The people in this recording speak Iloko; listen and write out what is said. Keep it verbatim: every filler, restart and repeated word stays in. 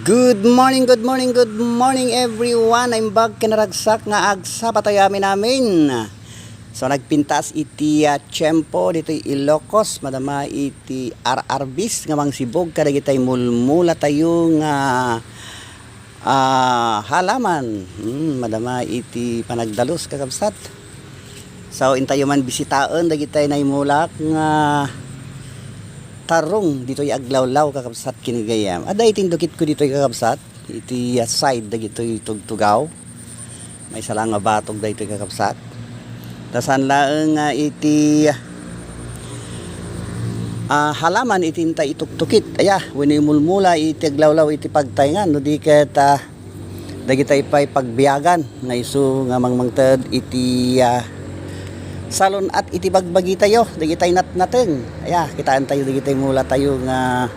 Good morning, good morning, good morning everyone. Naimbag ken naragsak nga agsabatayo amin-amin. So nagpintas iti ah, tiempo ditoy Ilocos, madama iti ar-arbis nga mangsibog kadagitay mulmulatayo nga ah, halaman. Hmm, madama iti panagdalus, kakabsat. So intayo man bisitaen dagitay naimulak nga tarong ditoy aglawlaw, kakabsat, ken gagayyem. Adda iti indukitko ditoy, kakabsat, iti ah, side dagitoy tugtugaw. Maysa la nga batog daytoy, kakabsat. Ta saan laeng nga iti ah, halaman iti inta ituktukit. Aya, wenno imulmula iti aglawlaw iti pagtayngan, no di ket ah, dagitay pay pagbiagan nga isu nga mangmangted iti ah, salun-at iti bagbagitayo, dagitay natnateng. Aya, kitaentayo dagitay mulatayo nga